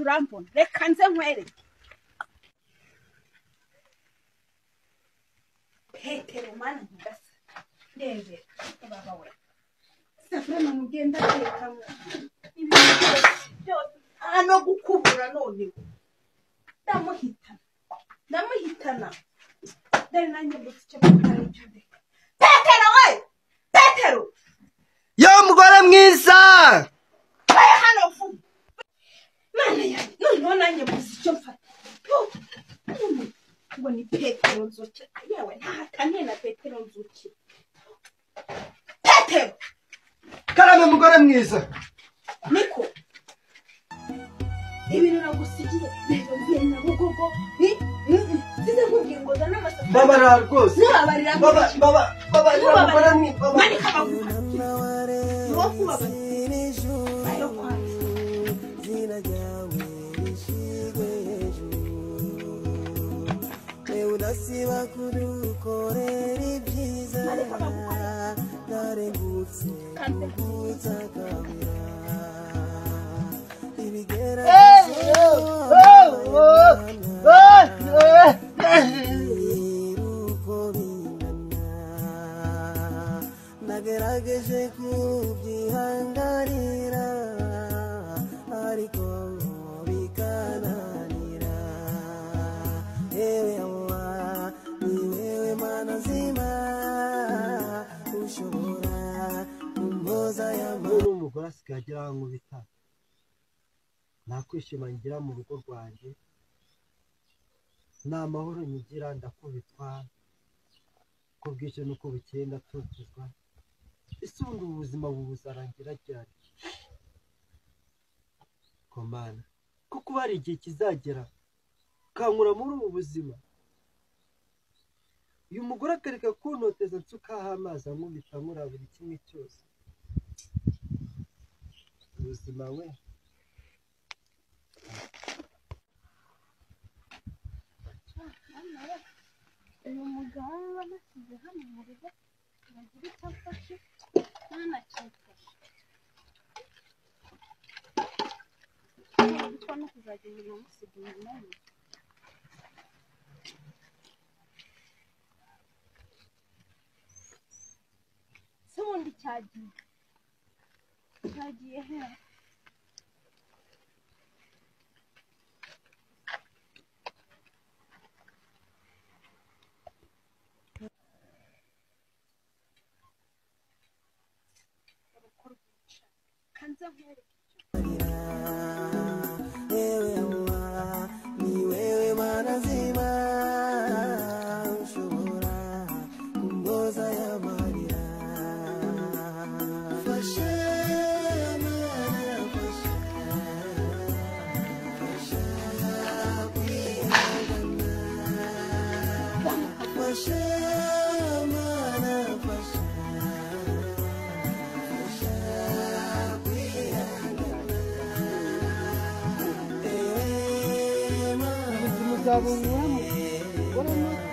Urambona, reka nze nkwereke. Petero mana ntugasa ndebera baba we safurema mugenda atekamo ibintu byose byose no gukubura noneho ndamuhitana ndamuhitana dore nanjye mbutse icyo mvuga n'icyo ndeka. Petero we, Petero yo mugore mwiza we hano vuba mana yanjye noneho nanjye mbuze icyo mfata ngo ni Petero Nzuki. Yewe ntahataniye na Petero Nzuki. Petero karame mugore mwiza niko ibintu nagusigiye rero mvuye Nyabugogo nsize nkubwiye ngo zana amasafuriya. Babarira rwose Ntubabarira babarira mugore mwiza. Manika amaguru ni wo kubabarira ayo kwanza. Udasiba kudukorera ibyiza narengutse kugutakabira ibigeragezo uko bingana nagerageje kubyihanganira ariko bikananira. Ewe Allah ni wewe mana nzima ushobora kumpoza N'ubu umugore asigaye agira aho ankubita nta kwishima ngira mu rugo rwanjye, nta mahoro nyigira, ndakubitwa uko bwije n'uko bukeye ndatotezwa. Ese ubundi ubu buzima buzarangira ryari? Komana kuko hari igihe kizagera ukankura muri ubu buzima. Uyu mugore akareka kuntoteza nsukaho amazi ankubita nkura buri kimwe cyose. Ubuzima we Uyu mugabo banashyize hano mu rugo bagira icyo amfashe ntanakimfashe kuko no kuzajya inyuma amusiga inyuma ye. Se ubundi cyagiye cyagiye he? Urugo rwica kanze nkwereke. Ewe Allah ni wewe mana nzima ushobora kumpoza amarira. Fasha mana fasha fasha kwihangana fasha mana fasha fasha kwihangana. Ewe mana ubuzima uzabunkuramo umugore mwiza.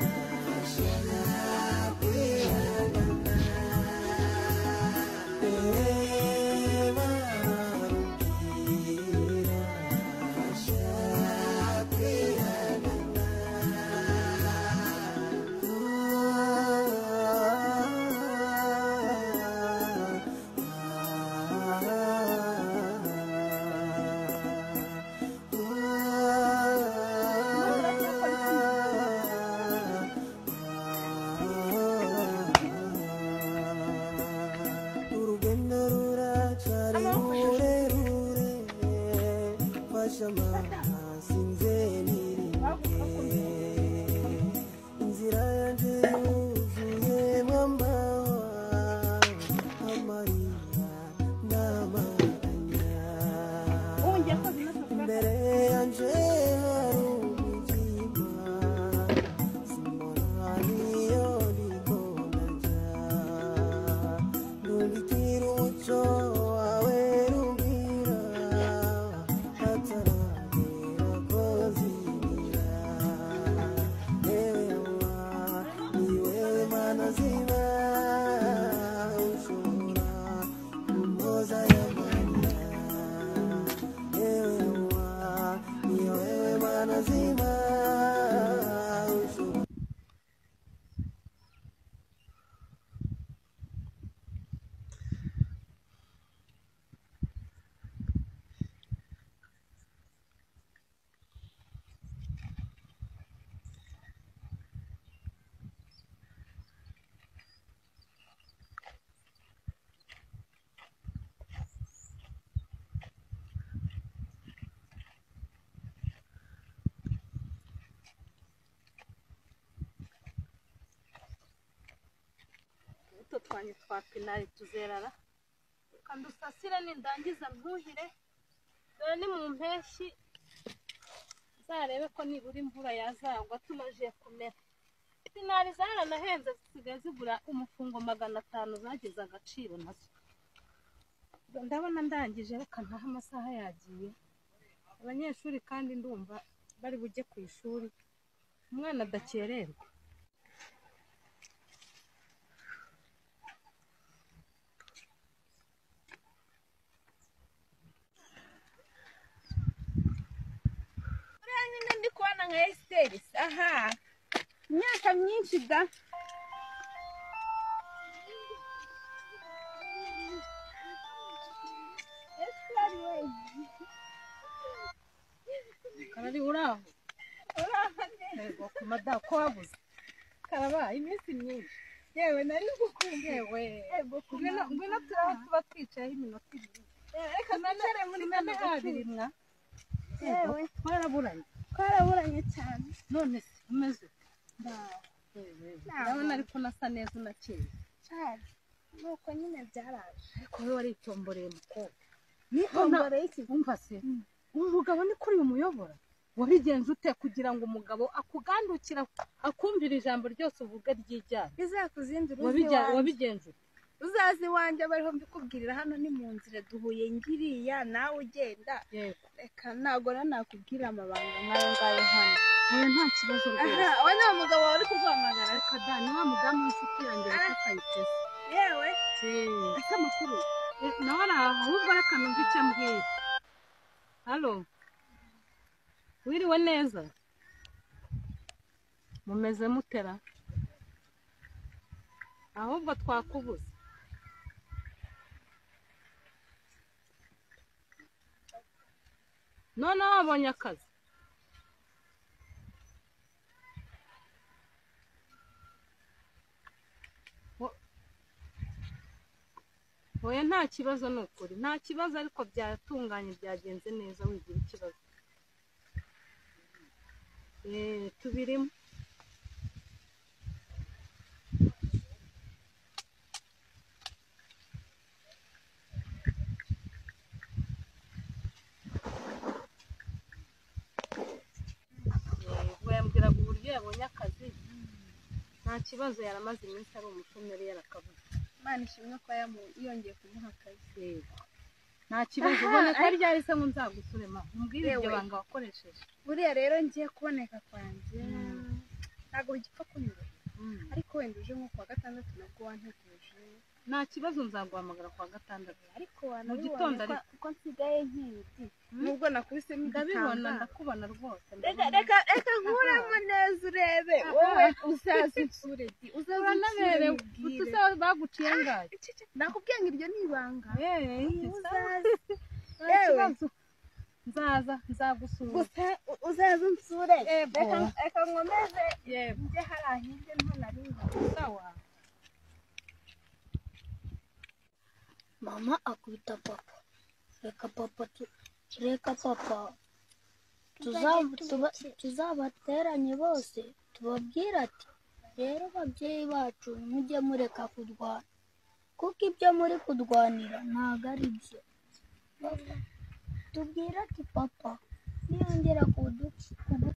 twanjye twa pinari tuzerara. Reka ndusasire nindangiza ntuhire, dore ni mu mpeshyi nzarebe ko nibura imvura yazagwa tumaze kumera. Pinari zaranahenze zisigaye zigura umufungo 500 zagize agaciro nazo. Ndabona ndangije, reka ntahe amasaha yagiye. Abanyeshuri kandi ndumva bari bujye ku ishuri, umwana adakererwa. Uriya nyine ndi kubona nka Esiteri, aha imyaka myinshi da. Esiteri we. Karari uraho? Uraho neza. Yego kumada ko wabuze. Karabaye iminsi myinshi. Yewe nari ngukumbuye. Yewe. Yego Ngwino ngwino turaho tuba twicayeho iminota ibiri. Reka twicare muri kano abiri mwa. Yewe twaraburanye. Twaraburanye cyane. None se umeze ute? Ndabona ariko nasa neza unakeye. Cyane. Nuko nyine byaraje. Ariko wowe waritomboreye mukobwa. Nitomboreye iki? Umva se. Umugabo ni kuri umuyobora. Wabigenje ute kugira ngo umugabo akugandukira akumvira ijambo ryose uvuga ryijyana? Bizakuzindura uzi iwanjye. Wabigenje ute? Uzaze iwanjye bariho mbikubwirira, hano ni mu nzira duhuye ngiriya nawe ugenda. Yego. Reka ntabwo nakubwira amabanga nk'ayo ngayo hano. Oya nta kibazo rwose. Aha, we ni umugabo wawe uri kuguhamagara. Reka da, ni wa mudamu w'inshuti yanjye witwa Kayitesi. Yewe. Ese amakuru? Nawe ari aho, ahubwo reka numve icyo ambwira. Halo. Wiriwe neza? Mumeze mutera? Ahubwo twakubuze. None wabonye akazi? Oya nta kibazo ni ukuri, nta kibazo ariko byatunganye byagenze neza, wigira ikibazo. Tubirimo. Ubwo yambwiraga uburyo yabonye akazi, nta kibazo, yaramaze iminsi ari umushomeri yarakabuze. Imana ishimwe ko yongeye kumuha akazi. Nta kibazo, ubona ko ryari se ngo nzagusure ma, umbwire iryo banga wakoresheje. Buriya rero ngiye kuboneka kwanjye ntabwo bigipfa kunyura, ariko wenda uje nko kuwa gatandatu nabwo wanteguje. Nta kibazo, nzaguhamagara kuwa gatandatu. Ariko mu gitondo kuko nsigaye nkindi nubwo nakubisemo igitambaro. Ndabibona, ndakubona rwose. Reka reka reka nkuremo neza urebe, wowe uzaze unsure di, uzaze unsure utu se baguciye angahe? Nakubwiye ngo iryo ni ibanga. Uzaze. Nta nzaza nzagusura. Gusa uzaze unsure. Reka reka nkomeze. Yego. Njye hariya hirya niho nari ngari. Sawa. Mama akubita papa. Reka papa reka papa tuzabateranye bose tubabwire ati rero babyeyi bacu mujye mureka kurwana, kuko ibyo muri kurwanira ntabwo ari byo. Tubwire ati papa niyongera kudu